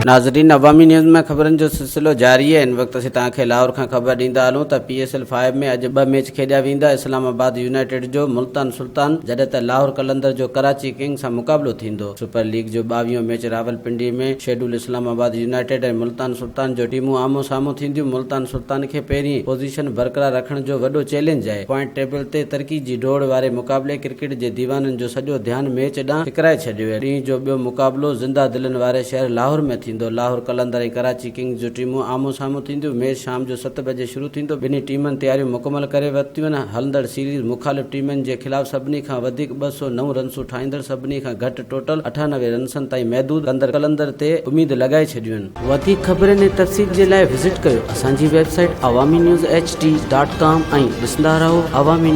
ناظرين عوامي نيوز ۾ خبرن جو سلسلو جاري آهي هن وقت اسين توهان کي لاهور کان خبر ڏيندا هلون ته پي ايس ايل فائيو ۾ اڄ ٻه ميچ کيڏيا ويندا اسلام آباد يونائيٽيڊ جو ملتان سلطان جڏهن ته لاهور قلندر جو ڪراچي ڪنگ سان مقابلو ٿيندو سپر ليگ جو ٻاويهون ميچ راولپنڊي ۾ شيڊول اسلام آباد يونائيٽيڊ ۽ ملتان سلطان جو ٽيمون آمهون سامهون ٿينديون ملتان سلطان کي پهرين پوزيشن برقرار رکڻ جو وڏو چئلينج آهي پوائنٽ ٽيبل تي ترقي جي ڊوڙ واري مقابلي ڪرڪيٽ جي ديوانن جو سڄو ڌيان ميچ ڏانهن ڇڪرائي ڇڏيو آهي. ڏينهن جو ٻيو مقابلو زنده دلن واري شهر لاهور ۾ ٿيندو. لاهور قلندر ۽ ڪراچي ڪنگز جون ٽيمون آمهون سامهون ٿينديون. ميچ شام جو ست بجي شروع ٿيندو. ٻنهي ٽيمن تياريون مڪمل ڪري ورتيون آهن. هلندڙ سيريز مخالف ٽيمن جي خلاف سڀني کان وڌيڪ 209 رنسون ٺاهيندڙ سڀني کان گهٽ ٽوٽل 98 رنسن تائين محدود ڪندڙ قلندر تي اميد لڳائي ڇڏيون آهن. وڌيڪ خبرن ۽ تفصيل جي لاء وزٽ ڪيو اسان جي website Awami news H D dot com ۽ ڏسندا رهو عوامي.